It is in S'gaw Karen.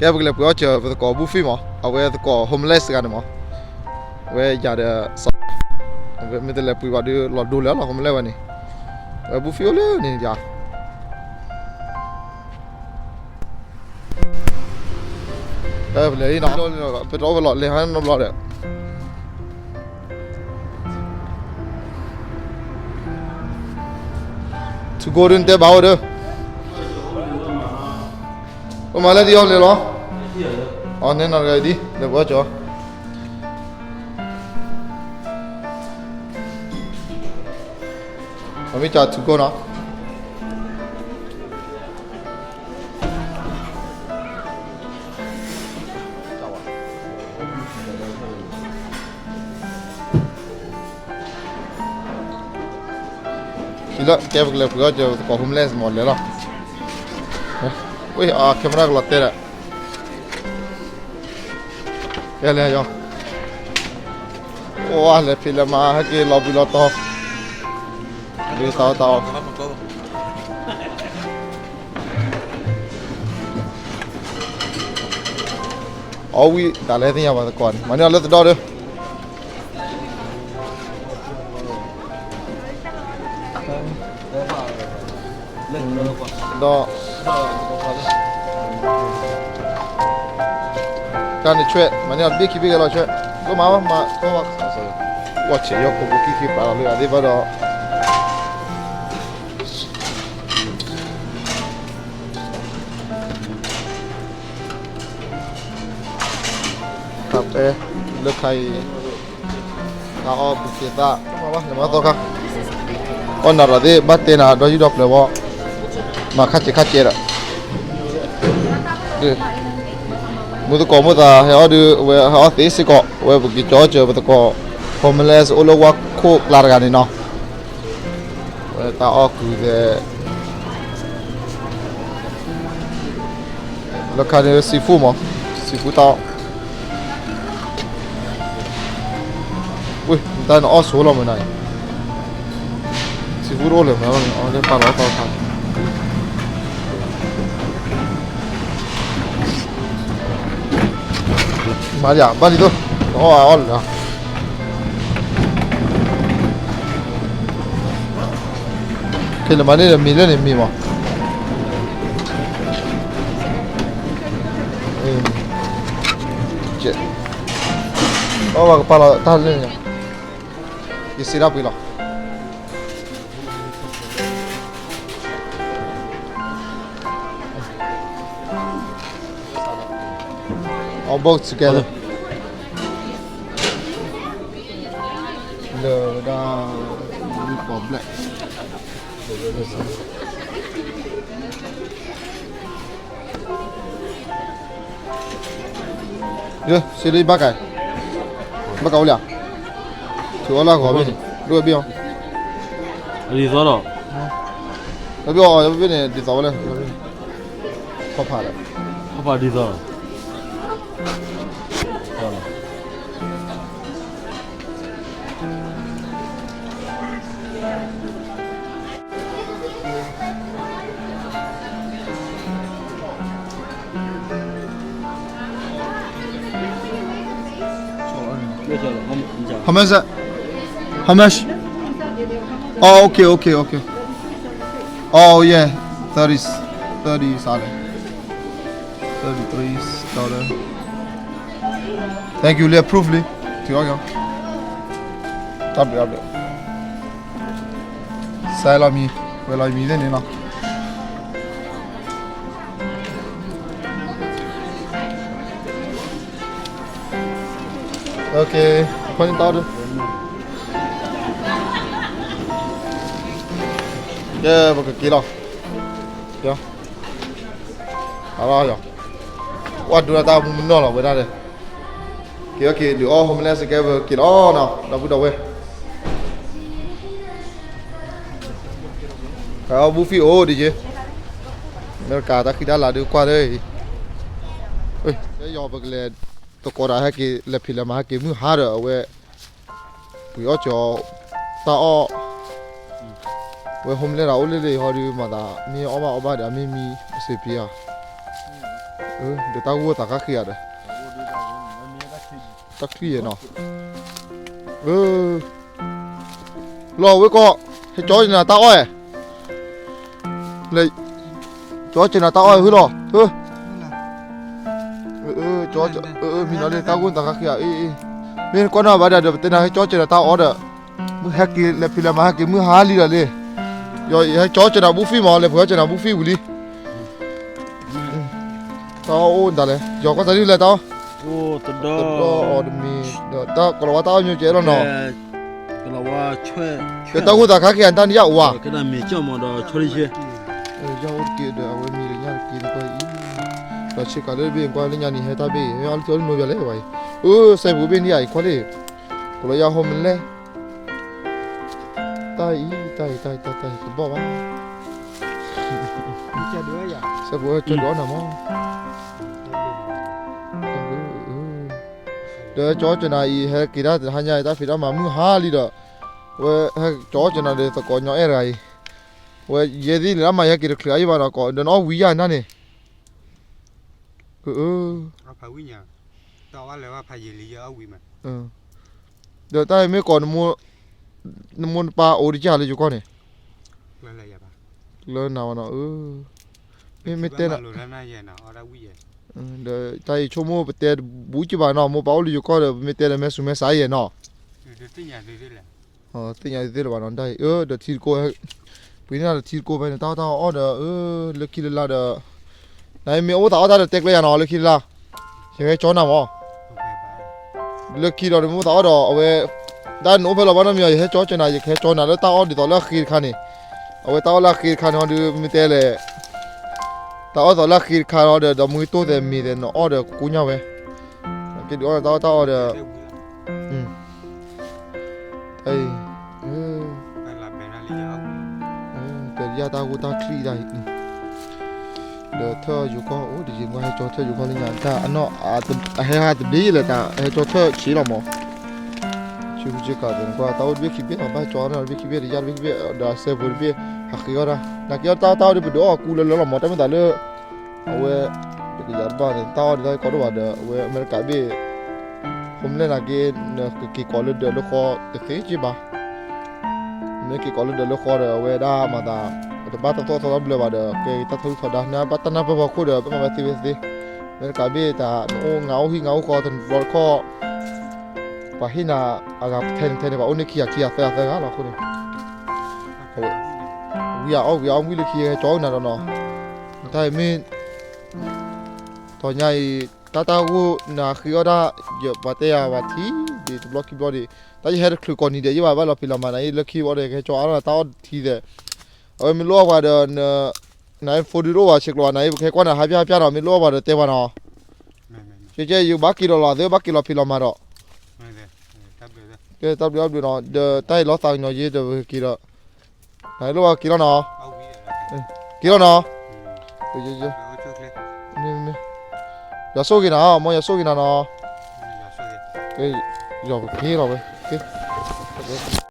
ကဲ ပကလဲၤပှ့ၤအီၣ်စၢၤပသကိး Buffy မး, အဝဲသကိး homeless တဂၤန့ၣ်မး, အဝဲယၤဒီး အဝဲမ့ၢ်တလဲၤပှ့ၤဘၣ်ဒီး လီၤဒိလၢာ်လီၤ homeless ဝဲန့ၣ်, အဝဲ Buffy အိၣ်လၢန့ၣ်ယၤ, ပလဲၤလံနီၤ, ပတအိၣ်ဖဲလီၤ လဲၤဟးနီတဘျီဒီး To go ဒ်နတဲဘၣ်အိၣ်ဒီး, ပမၤလၢဒ်အီၤလဲၤလီၤ, အီၤနဲနီတဂၤအံၤဒ် လဲၤပှ့ၤအီၣ်စၢၤ, ပမ့ၢ်ကး to go နီၤ. လၢကဲ ပကလဲၤပှ့ၤအီၣ်စၢၤသကိး homeless မး လဲၤလီၤ, ဝ့ၢ် camera ကလီၤတဲာ်ဒီး, ကဲလဲၤယီၤ, အိၣ်ဝဲလဲၤဖံးလဲၤမၤ ဟဲက့ၤလီၤဘှံးလီၤတီၤ, ဘ့ၣ်တၢ်အီၣ်တၢ်အီ အီၣ်ဝံၤ တၢ်လဲၤသ့ၣ်ညါဘၣ်သကိးန့ၣ် မၤန့ၢ်အီၤလၢသဒီဒီး, ဒီး တၢ်န့ၣ်ဆွဲ မၤန့ၢ်အီၤတဘ့ၣ်ခံဘ့ၣ်ဂဲၤလီၤဆွဲ, ကမၤဘၣ်မၤကီဘၣ်, ဝဲဆဲးယီၢ်ကိးပူၤခံခံပာ်လီၤလၢအသ့ၣ်ဘၣ်ဒီး ခါပဲ လၢခါအံၤ တၢ်အီၣ်ဘူးက့ၤသး မၤဘၣ်လဲၤမၤသီခါ, အီၣ်နၤဒီးသ့ၣ်ဘၣ်တဲနၤဒီးယုၢ်ဒီးပျၢၤဘီ, မၤခါစဲးခါစဲးဒီး, မုၢ်သကိးမိၢ်သးဟဲအီၣ်ဒုး အဝဲဟဲအီၣ်သ့စ့ၢ်ကီး, အဝဲပက့ၤကၠီအီၣ်စၢၤပသကိး homeless အိၣ်လၢဝါခိၣ်ကျါတဂၤန့ၣ်နီၤ. ဝဲတၢ်အီၣ်ကုၤသဲး လၢခါန့ၣ် seafood မး, seafood တၢ်အီၣ်, ဝ့ၢ် တၢ်နအီၣ်ဆိလီၤမနၤအံၤ, seafood တအိၣ်လၢၤမနၤန့ၣ် အီၣ်လၢပာ်လီၤသီခါ မၤယၤ ဘၣ်ဒ်သိး နအီၣ်အါအီၣ်လၢာ်လီၤ. ခဲလၢာ်မၤန့ၢ်ဒီးမ့ၤလၢန့ၣ်မ့ၤမး, အီၣ်ဘၣ်ကပာ်လီၤတၢ်လၢ, ယစံးဒၣ်ပှ့ၤလီၤ. All both together. လၢဒၣ် blue for black. ယစံးလၢဘၣ်ကး, ဘၣ်ကးအိၣ်လံဧါ, ထုးအီၣ်လၢအဂီၤဘ့ၣ်န့ၣ် ဒိၣ်ဝဲဘ့ၣ်အီၤ, ဒ်သိးဒီး, ဘ့ၣ်အီၤဘ့ၣ်န့ၣ် ဒ်သိးဝဲလၢ ခီဖးဒီး, ခီဖးဒ်သိး How much is that? How much? Oh, okay, okay, okay. Oh, yeah. Thirty, thirty 啥的. Thirty-three dollar. Thank you, လၢ proof လံ. တၢ်ဘျုး တၢ်ဘျုး. စဲးလီၤမံၤ, ဝဲလီၤမံၤသ့ၣ်န့ၣ်လီၤ. Okay, ခွဲးန့ၣ်တၢ်ဒီး, ကဲ ပကက့ၤလီၤ. အလီၤယီၤ, ဝဲဒိးတၢ်မူမနီၢ်လီၤဝဲဒၣ်ဒီး, က့ၤအီၣ်က့ၤဒုးအီၣ် homeless ကဲ ပက့ၤလီၤနီၤ ဒီပုၢ်ဒီဝဲၢ်. ကဲ Buffy အိၣ်ဒ်ယ့ၣ်, အမဲရကၤတၢ်ဃံတၢ်လၤဒုးကွၢ်လၢအံၤ, ကဲယီၤ ပကလဲၤသကိးတၢ်ဟဲက့ၤ လဲၤဖံးလဲၤမၤဟဲက့ၤ မုၢ်ဟါဒီးအဝဲ ပှ့ၤအီၣ်ကၠီ တၢ်အီၣ်, ဝဲ homeless တၢ်အိၣ်လၢလၢဟီဒုး မၤသး မ့ၢ်အီၣ်ဘၣ်အီဘၣ်ဒီး အမ့ၢ်မံအစ့ဖံဧါ. ဒီးတၢ်ဂိၢ်သးခါဃ့ဧါဒီး, တၢ်ချံၣ်ယဲနီၤ, လီၤဝဲကီး, ဟဲကၠီကနၤတၢ်အီၣ်ဧါ, လဲၤ, ကၠီကနၤတၢ်အီၣ်ဧါ ဟုလီၤ, မံနီၤလၢတၢ်ဂိၢ်သးခါဃ့ဧါ, မ့ၢ်ကွၢ်နီၣ်ဘၣ်ဒီး ပတဲနၤဟဲကၠီကနၤတၢ်အီၣ်ဒီး, မုၢ်ဟဲက့ၤလဲၤဖံးလဲၤမၤဟဲက့ၤမုၢ်ဟါလံဒီးလံ, ယဟဲကၠီကနၤဘူၣ်ဖံၣ်မး လဲၤဖုးကၠီကနၤဘူၣ်ဖံၣ်ဝံၤလံ တၢ်အီၣ်အိၣ်ဒၣ်လဲၣ်, ယီၤကွၢ်သးဒ်လဲၣ်တၢ်အီၣ်, တဒီအီၤတမံၤ, ဒီးတၢ်ကလီၤဝါတၢ်အီၣ်မ့ၢ်ကဲလီၤနီၤ, ကလီၤဝါ, ဒီးတၢ်ဂိၢ်သးခါက့ၤအတၢ်နံၣ်ယၣ်ဝါ, ကဲဒၣ်မ့ၤကၠီၣ်မးဒီးဆီလံယဲ, ယၢ်အိၣ်တက့ၢ်ဒီးအဝဲမံၤလၢညၣ်တက့ၢ်နကွၢ်အံၤ, ဒီးဆ့ကၤလၢဘ့ၣ်နကွၢ်လၢညါနံၤဟဲတၢ်ဘ့ၣ်အံၤ မ့ၢ်အီၣ်လၢထံအီၣ်လၢနိယၤလဲၣ်ဝဲအံၤ, အၢ စဲပူၤဘ့ၣ်နံၣ်ယၣ်အံၤခွါလံ, ကလီၤယၢ်ဟိမလဲၣ် တၢ်အံၤ တၢ်အံၤ တၢ်အံၤ တၢ်အံၤ တဘီၣ်ဘၣ်, စဲပူၤဝဲကၠီဒုးအီၣ်နၤမး, ဒီးကၠီကနၤအံၤ ဟဲက့ၤတၢ်တဟါညါအံၤ တၢ်ဖံးတၢ်မၤမုၢ်ဟါလံဒီး, ဝဲဟဲကၠီကနၤဒီးသကိးညီအဲၣ်တဂၤအံၤ, ဝဲယဲသ့ၣ်လၢအမၤယဟဲက့ၤတချုးအယံၤဘၣ်ဒီး ကိးဒီးနအီၣ်ဝံၤယၤနၤန့ၣ် အ ဒီးတၢ်အံၤမ့ၢ်ကိး နမိၢ်နပၢ်အိၣ်တကၢ်လၢယိၤကီၢ်န့ၣ်, လၢနၤဝဲနီၤ, မ့ၢ်တဲနၤ, ဒီးတၢ်အံၤဆိကမိၣ်ပတဲတဘူက့ဘၣ်နီၤ, မိၢ်ပၢ်အိၣ်လၢယိၤကီၢ်ဒီး ပမ့ၢ်တဲဒီးမဲာ်ဆူမဲာ်ဆါယဲနီၤ, သ့ၣ်ညါသ့လၢၤဘၣ်နီၤ, တၢ်အံၤ ဒီးထံတကိး ပှ့ၤန့ၢ်ဒီးထံတကိးဖဲန့ၣ် တၢ်အီၣ်တၢ်အီၣ်ဒီး လၢခံလၢ်လၢ်ဒီး, နမ့ၢ်အိၣ်သးအီၣ်တၢ်ဒီးတဲကျဲယၤနီၤ လၢခံလၢ်လၢ်, ယဟဲကၠီနၤမး, လၢခံဒီးနမ့ၢ်အိၣ်သးအီၣ်ဒီး အဝဲ, တၢ်နအိၣ်ဖဲလီၤဘၣ်နီတမံၤ ယဟဲကၠီကနၤ ယကဟဲကၠီနၤလၢတၢ်အီၣ်ဒ်သိးလၢအဃ့တခါန့ၣ်, အဝဲတၢ်အီၣ်လၢအဃ့တခါန့ၣ်ဟီဒီး မ့ၢ်တဲလဲၣ် တၢ်အီၣ်သိးလၢအဃ့တခါဒီး ဒီးမူၤတိၢ်သဲးမ့ၤသဲး နအီၣ်ဒီးကူညါဝဲ, က့ၤဒုးအီၣ်တၢ်အီၣ်တၢ်အီၣ်ဒီး, တၢ်အံၤ, ပယၢ်တၢ်ဂိၢ်တၢ်ချံၣ်တၢ်အံၤ, ဒီးထၢၣ်ယိၤကီၢ်အိၣ်တယံၤ ကွၢ်ဟဲကၠီထၢၣ်ယိၤကီၢ်လၢညါတၢ်အနီၣ်, အဟဲဟးတဘျ့လၢၤတၢ် ဟဲကၠီထၢၣ်ဆံးလီၤမး, ဆံးဟူးဆံးကၤသ့ၣ် နကွၢ်တၢ်အိၣ်တဘ့ၣ်ခံဘ့ၣ်လီၤ ဘၣ်ကၠီနီၢ်တဘ့ၣ်ခံဘ့ၣ် တယၢ်တဘ့ၣ်ခံဘ့ၣ် ဒီးအစဲပူၤတဘ့ၣ်, ဟးဃ့အီၣ်တၢ် နက့ၤအီၣ်တၢ်အီၣ်တၢ်အိၣ်ဒီးပဒုးအီၣ်အကူလၢလၢလီၤမး တၢ်မ့ၢ်သးလၢ အဝဲ, တကယၤတဘၣ်န့ၣ် တၢ်အီၣ်ဒ်တၢ်ကီဒိၣ်ဘၣ်ဒီး အဝဲအမဲရကၤဘ့ၣ်, ဟိမလဲၣ်နက့ၤ, နကက့ၤကိးလၢဒၢးလၢဃီတသ့က့ဘၣ်, မ့ၢ်က့ၤကိးလၢဒၢးလၢဃီဒီး အဝဲဒၣ်မၤသး, ပတဘၣ်တၢ်သိၣ်တၢ်သီတဘျၢဘၣ်ဒီး ကဲတၢ်ထီဒုၣ်ထီဒါ နဘၣ်တၢ်နၢ်ပၢၢ်ဖီခိၣ်ဒီး ပမၤဝဲသ့ဝဲသ့, အမဲရကၤဘ့ၣ်တၢ် နအိၣ်ငါအိၣ်ဟံၣ်ငါအိၣ်ဃီတဘျီတခီၣ် ပှၤဟ့ၣ်နၤအဂၤထဲန့ၣ်ထဲန့ၣ် ပှၤအိၣ်န့ၢ်ခံဂၤခံဂၤသၢဂၤသၢဂၤလီၤအဃိန့ၣ်, ဝံၤအီၣ်ဝံၤအီၣ်ဝံၤလၢခံဟဲကၠီနၤဒီးနီၤ, တၢ်အံၤမ့ၢ်, တနံၤညါအံၤ, တၢ်တၢ်ဂိၢ်နၤဃ့အီၣ်တၢ်, ယပှၤတဲယၤပှၤထံ, ဒ်တဘျီခံဘျီဒံး, တၢ်ယဟဲတချုးကိးနံၤဒီး ယဘၣ်ဘၣ်လီၤဖံးလီၤမၤနၤအံၤ လၢခံဝံၤဒီး ကဟဲကၠီအါထီၣ်တၢ်အီၣ်တထံသဲး, အဝဲမ့ၢ်လိၣ်အီၣ်ပှၤဒီး နဖိဒုတအိၣ်ဘၣ်ဆဲးကျိးဘၣ်နၤအံၤ ပကဟဲကွၢ်နၤဟါပျၢ်ဟါပျၢ်နီၤ မ့ၢ်လိၣ်အီၣ်ပှၤဒီးတဲပှၤနီၤ, ကဲကဲ ယဘၣ်က့ၤလီၤလီၤ သုဘၣ်က့ၤလီၤဖံးလီၤမၤဒီး, ကဲတၢ်ဘျုးတၢ်ဘျုးနီၤ ဒီးတၢ်အံၤလီၤသးကညီၤယ့ဒီးပက့ၤဒီး, နလိၣ်ဘၣ်က့ၤလီၤနီၤ, က့ၤလီၤနီၤ, ယွၤဆိၣ်ဂ့ၤနၤ မ်ယွၤဆိၣ်ဂ့ၤနၤနီၤ, ယွၤက့ၤလီၤဝဲ,